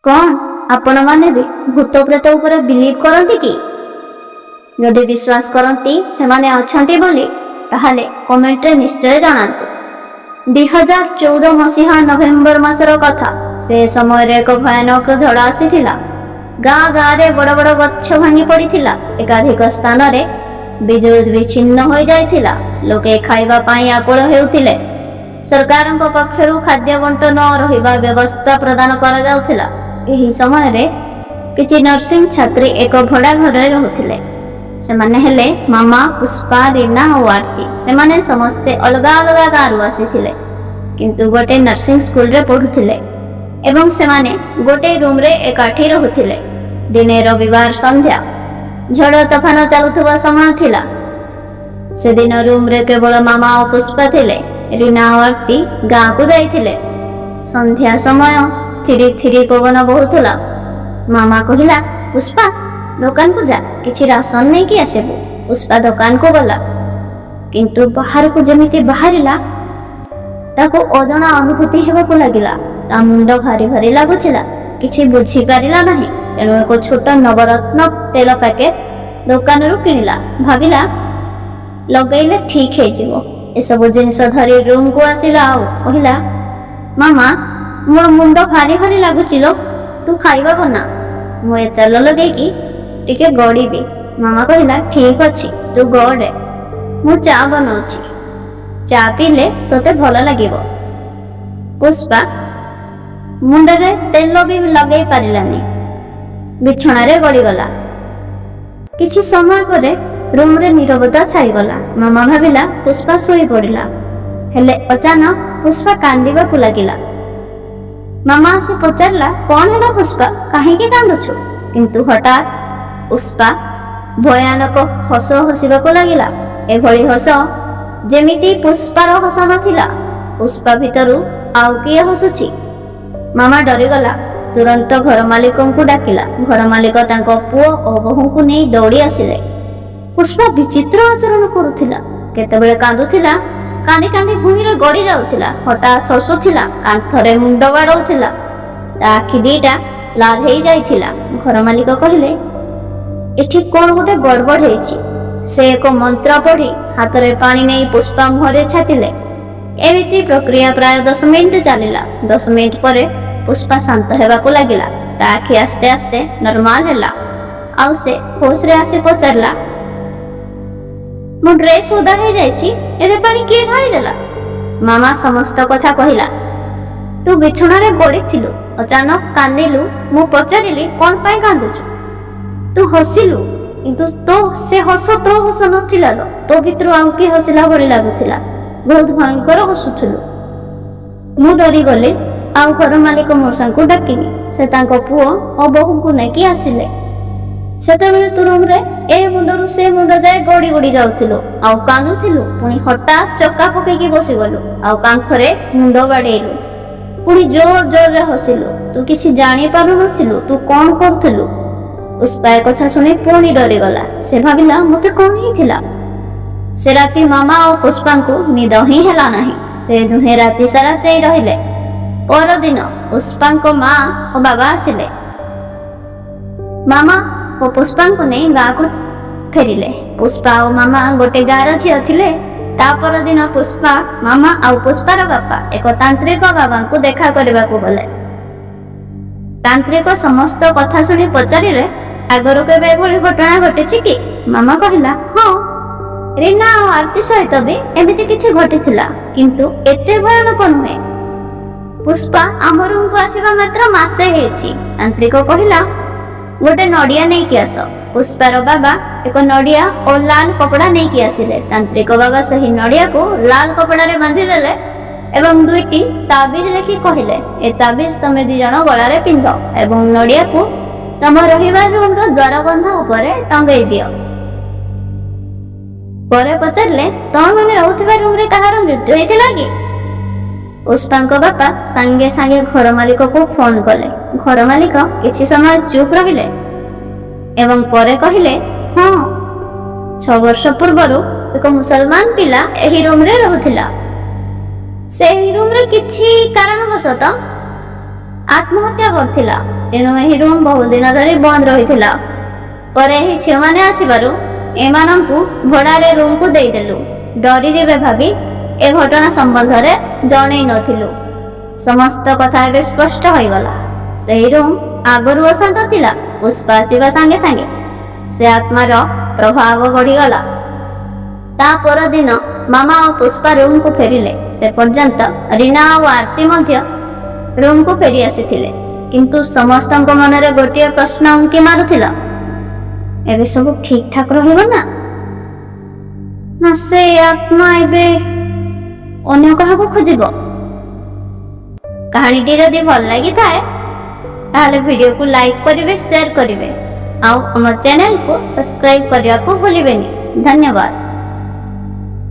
କ'ଣ ଆପଣମାନେ ବି ଭୂତ ପ୍ରେତ ଉପରେ ବିଲିଭ୍ କରନ୍ତି କି? ଯଦି ବିଶ୍ୱାସ କରନ୍ତି ସେମାନେ ଅଛନ୍ତି ବୋଲି, ତାହେଲେ କମେଣ୍ଟରେ ନିଶ୍ଚୟ ଜଣାନ୍ତୁ। 2014 ମସିହା ନଭେମ୍ବର ମାସର କଥା। ସେ ସମୟରେ ଏକ ଭୟାନକ ଝଡ଼ ଆସିଥିଲା। ଗାଁ ଗାଁରେ ବଡ଼ ବଡ଼ ଗଛ ଭାଙ୍ଗି ପଡ଼ିଥିଲା। ଏକାଧିକ ସ୍ଥାନରେ ବିଦ୍ୟୁତ ବିଚ୍ଛିନ୍ନ ହୋଇଯାଇଥିଲା। ଲୋକେ ଖାଇବା ପାଇଁ ଆକୁଳ ହେଉଥିଲେ। ସରକାରଙ୍କ ପକ୍ଷରୁ ଖାଦ୍ୟ ବଣ୍ଟନ, ରହିବା ବ୍ୟବସ୍ଥା ପ୍ରଦାନ କରାଯାଉଥିଲା। ଏହି ସମୟରେ କିଛି ନର୍ସିଂ ଛାତ୍ରୀ ଏକ ଭଡ଼ା ଘରେ ରହୁଥିଲେ। ସେମାନେ ହେଲେ ମାମା, ପୁଷ୍ପା, ରୀନା ଓ ଆରତୀ। ସେମାନେ ସମସ୍ତେ ଅଲଗା ଅଲଗା ଗାଁରୁ ଆସିଥିଲେ, କିନ୍ତୁ ଗୋଟେ ନର୍ସିଂ ସ୍କୁଲରେ ପଢୁଥିଲେ ଏବଂ ସେମାନେ ଗୋଟେ ରୁମରେ ଏକାଠି ରହୁଥିଲେ। ଦିନେ ରବିବାର ସନ୍ଧ୍ୟା, ଝଡ଼ ତୋଫାନ ଚାଲୁଥିବା ସମୟ ଥିଲା। ସେଦିନ ରୁମରେ କେବଳ ମାମା ଓ ପୁଷ୍ପା ଥିଲେ। ରୀନା ଓ ଆରତୀ ଗାଁକୁ ଯାଇଥିଲେ। ସନ୍ଧ୍ୟା ସମୟ, ଥିରି ଥିରି ପବନ ବହୁଥିଲା। ମାମା କହିଲା, "ପୁଷ୍ପା, ଦୋକାନକୁ ଯା, କିଛି ରାସନ ନେଇକି ଆସିବୁ।" ପୁଷ୍ପା ଦୋକାନକୁ ଗଲା, କିନ୍ତୁ ବାହାରକୁ ଯେମିତି ବାହାରିଲା, ତାକୁ ଅଜଣା ଅନୁଭୂତି ହେବାକୁ ଲାଗିଲା। ତା ମୁଣ୍ଡ ଭାରି ଭାରି ଲାଗୁଥିଲା। କିଛି ବୁଝିପାରିଲା ନାହିଁ। ତେଣୁ ଏକ ଛୋଟ ନବରତ୍ନ ତେଲ ପ୍ୟାକେଟ ଦୋକାନରୁ କିଣିଲା। ଭାବିଲା, ଲଗେଇଲେ ଠିକ ହେଇଯିବ। ଏସବୁ ଜିନିଷ ଧରି ରୁମକୁ ଆସିଲା ଆଉ କହିଲା, "ମାମା, ମୋର ମୁଣ୍ଡ ଭାରି ଭାରି ଲାଗୁଛି ଲୋ, ତୁ ଖାଇବା ବନା, ମୁଁ ଏ ତେଲ ଲଗେଇକି ଟିକେ ଗଡ଼ିବି।" ମାମା କହିଲା, "ଠିକ ଅଛି, ତୁ ଗଡ଼େ, ମୁଁ ଚା ବନଉଛି। ଚା ପିଇଲେ ତୋତେ ଭଲ ଲାଗିବ।" ପୁଷ୍ପା ମୁଣ୍ଡରେ ତେଲ ବି ଲଗେଇ ପାରିଲାନି। ବିଛଣାରେ ଗଡ଼ିଗଲା। କିଛି ସମୟ ପରେ ରୁମରେ ନୀରବତା ଛାଇଗଲା। ମାମା ଭାବିଲା, ପୁଷ୍ପା ଶୋଇ ପଡ଼ିଲା। ହେଲେ ଅଚାନକ ପୁଷ୍ପା କାନ୍ଦିବାକୁ ଲାଗିଲା। ମାମା ଆସି ପଚାରିଲା, "କଣ ହେଲା ପୁଷ୍ପା, କାହିଁକି କାନ୍ଦୁଛୁ?" କିନ୍ତୁ ହଠାତ୍ ପୁଷ୍ପା ଭୟାନକ ହସ ହସିବାକୁ ଲାଗିଲା। ଏଭଳି ହସ, ଯେମିତି ପୁଷ୍ପାର ହସ ନଥିଲା। ପୁଷ୍ପା ଭିତରୁ ଆଉ କିଏ ହସୁଛି। ମାମା ଡରିଗଲା। ତୁରନ୍ତ ଘର ମାଲିକଙ୍କୁ ଡାକିଲା। ଘର ମାଲିକ ତାଙ୍କ ପୁଅ ଓ ବୋହୂଙ୍କୁ ନେଇ ଦୌଡ଼ି ଆସିଲେ। ପୁଷ୍ପା ବିଚିତ୍ର ଆଚରଣ କରୁଥିଲା। କେତେବେଳେ କାନ୍ଦୁଥିଲା, କାନ୍ଦି କାନ୍ଦି ଭୂଇଁରେ ଗଡ଼ି ଯାଉଥିଲା। ହଠାତ୍ ହସୁଥିଲା, କାନ୍ଥରେ ମୁଣ୍ଡ ବାଡ଼ଉଥିଲା। ତା ଆଖି ଦିଟା ଲାଲ ହେଇଯାଇଥିଲା। ଘର ମାଲିକ କହିଲେ, "ଏଠି କଣ ଗୋଟେ ଗଡ଼ବଡ଼ ହେଇଛି।" ସେ ଏକ ମନ୍ତ୍ର ପଢି ହାତରେ ପାଣି ନେଇ ପୁଷ୍ପା ମୁହଁରେ ଛାଟିଲେ। ଏମିତି ପ୍ରକ୍ରିୟା ପ୍ରାୟ 10 ମିନିଟ ଚାଲିଲା। 10 ମିନିଟ ପରେ ପୁଷ୍ପା ଶାନ୍ତ ହେବାକୁ ଲାଗିଲା। ତା ଆଖି ଆସ୍ତେ ଆସ୍ତେ ନର୍ମାଲ ହେଲା ଆଉ ସେ ହୋସରେ ଆସି ପଚାରିଲା, "ମୋ ଡ୍ରେସ୍ ଓଦା ହେଇଯାଇଛି, ଏତେ ପାଣି କିଏ ଢାଳିଦେଲା?" ମାମା ସମସ୍ତ କଥା କହିଲା। "ତୁ ବିଛଣାରେ ଗଡ଼ିଥିଲୁ, ଅଚାନକ କାନ୍ଦିଲୁ। ମୁଁ ପଚାରିଲି, କଣ ପାଇଁ କାନ୍ଦୁଛୁ? ତୁ ହସିଲୁ, କିନ୍ତୁ ତୋ ସେ ହସ ତୋ ହସ ନଥିଲା ଲୋ। ତୋ ଭିତରୁ ଆଉ କିଏ ହସିଲା ଭଳି ଲାଗୁଥିଲା। ବହୁତ ଭୟଙ୍କର ହସୁଥିଲୁ। ମୁଁ ଡରିଗଲି ଆଉ ଘର ମାଲିକ ମଉସାଙ୍କୁ ଡାକିଲି। ସେ ତାଙ୍କ ପୁଅ ଓ ବୋହୂଙ୍କୁ ନେଇକି ଆସିଲେ। ସେତେବେଳେ ତୁ ରୁମରେ ଏ ମୁଣ୍ଡରୁ ସେ ମୁଣ୍ଡ ଯାଏ ଗଡି ଗଡି ଯାଉଥିଲୁ ଆଉ କାନ୍ଦୁଥିଲୁ। ପୁଣି ହଠାତ୍ ଚକା ପକେଇକି ବସିଗଲୁ ଆଉ କାନ୍ଥରେ ମୁଣ୍ଡ ବାଡେଇଲୁ। ପୁଣି ଜୋର ଜୋରରେ ହସିଲୁ। ତୁ କିଛି ଜାଣି ପାରୁନଥିଲୁ ତୁ କଣ କରୁଥିଲୁ।" ପୁଷ୍ପା ଏ କଥା ଶୁଣି ପୁଣି ଡରିଗଲା। ସେ ଭାବିଲା, ମତେ କଣ ହେଇଥିଲା? ସେ ରାତି ମାମା ଓ ପୁଷ୍ପାଙ୍କୁ ନିଦ ହିଁ ହେଲା ନାହିଁ। ସେ ଦୁହେଁ ରାତି ସାରା ଚେଇଁ ରହିଲେ। ପରଦିନ ପୁଷ୍ପାଙ୍କ ମା ଓ ବାବା ଆସିଲେ। ମାମା ଓ ପୁଷ୍ପାଙ୍କୁ ନେଇ ଗାଁକୁ ଫେରିଲେ। ପୁଷ୍ପା ଓ ମାମା ଗୋଟେ ଗାଁର ଝିଅ ଥିଲେ। ତା ପରଦିନ ପୁଷ୍ପା, ମାମା ଆଉ ପୁଷ୍ପାର ବାପା ଏକ ତାନ୍ତ୍ରିକ ବାବାଙ୍କୁ ଦେଖା କରିବାକୁ ଗଲେ। ତାନ୍ତ୍ରିକ ସମସ୍ତ କଥା ଶୁଣି ପଚାରିଲେ, "ଆଗରୁ କେବେ ଏଭଳି ଘଟଣା ଘଟିଛି କି?" ମାମା କହିଲା, "ହଁ, ରୀନା ଆଉ ଆରତୀ ସହିତ ବି ଏମିତି କିଛି ଘଟିଥିଲା, କିନ୍ତୁ ଏତେ ଭୟାନକ ନୁହେଁ। ପୁଷ୍ପା ଆମ ରୁମକୁ ଆସିବା ମାତ୍ର ମାସେ ହେଇଛି।" ତାନ୍ତ୍ରିକ କହିଲା, "ଗୋଟେ ନଡିଆ ନେଇକି ଆସ।" ପୁଷ୍ପାର ବାବା ଏକ ନଡିଆ ଓ ଲାଲ କପଡା ନେଇକି ଆସିଲେ। ତାନ୍ତ୍ରିକ ବାବା ସେହି ନଡିଆକୁ ଲାଲ କପଡାରେ ବାନ୍ଧିଦେଲେ ଏବଂ ଦୁଇଟି ତାବିଜ ଲେଖି କହିଲେ, "ଏ ତାବିଜ ତମେ ଦି ଜଣ ଗଳାରେ ପିନ୍ଧ ଏବଂ ନଡିଆକୁ ତମ ରହିବା ରୁମର ଦ୍ୱାରବନ୍ଧ ଉପରେ ଟଙ୍ଗେଇ ଦିଅ।" ପରେ ପଚାରିଲେ, "ତମେ ରହୁଥିବା ରୁମରେ କାହାର ମୃତ୍ୟୁ ହେଇଥିଲା କି?" ପୁଷ୍ପାଙ୍କ ବାପା ସାଙ୍ଗେ ସାଙ୍ଗେ ଘର ମାଲିକକୁ ଫୋନ କଲେ। ଘର ମାଲିକ କିଛି ସମୟ ଚୁପ୍ ରହିଲେ ଏବଂ ପରେ କହିଲେ, "ହଁ, 6 ବର୍ଷ ପୂର୍ବରୁ ଏକ ମୁସଲମାନ ପିଲା ଏହି ରୁମରେ ରହୁଥିଲା। ସେ ଏହି ରୁମରେ କିଛି କାରଣବଶତଃ ଆତ୍ମହତ୍ୟା କରିଥିଲା। ତେଣୁ ଏହି ରୁମ୍ ବହୁ ଦିନ ଧରି ବନ୍ଦ ରହିଥିଲା। ପରେ ଏହି ଝିଅମାନେ ଆସିବାରୁ ଏମାନଙ୍କୁ ଭଡ଼ାରେ ରୁମ୍କୁ ଦେଇଦେଲୁ। ଡରିଯିବେ ଭାବି ଏ ଘଟଣା ସମ୍ବନ୍ଧରେ ଜଣେଇ ନଥିଲୁ। ସମସ୍ତ କଥା ଏବେ ସ୍ପଷ୍ଟ ହୋଇଗଲା। ସେହି ରୁମ୍ ଆଗରୁ ଅଶାନ୍ତ ଥିଲା। ପୁଷ୍ପା ଆସିବା ସାଙ୍ଗେ ସାଙ୍ଗେ ସେ ଆତ୍ମାର ପ୍ରଭାବ ବଢ଼ିଗଲା। ତା ପରଦିନ ମାମା ଆଉ ପୁଷ୍ପା ରୁମ୍କୁ ଫେରିଲେ। ସେ ପର୍ଯ୍ୟନ୍ତ ରୀନା ଆଉ ଆରତି ମଧ୍ୟ ରୁମ୍କୁ ଫେରି ଆସିଥିଲେ। କିନ୍ତୁ ସମସ୍ତଙ୍କ ମନରେ ଗୋଟିଏ ପ୍ରଶ୍ନ ଉଙ୍କି ମାରୁଥିଲା, ଏବେ ସବୁ ଠିକ ଠାକ ରହିବ ନା, ନା ସେ ଆତ୍ମା ଏବେ ଅନ୍ୟ କାହାକୁ ଖୋଜିବ? କାହାଣୀଟି ଯଦି ଭଲ ଲାଗିଥାଏ, ତାହେଲେ ଭିଡ଼ିଓକୁ ଲାଇକ୍ କରିବେ, ସେୟାର କରିବେ ଆଉ ଆମ ଚ୍ୟାନେଲକୁ ସବସ୍କ୍ରାଇବ କରିବାକୁ ଭୁଲିବେନି। ଧନ୍ୟବାଦ।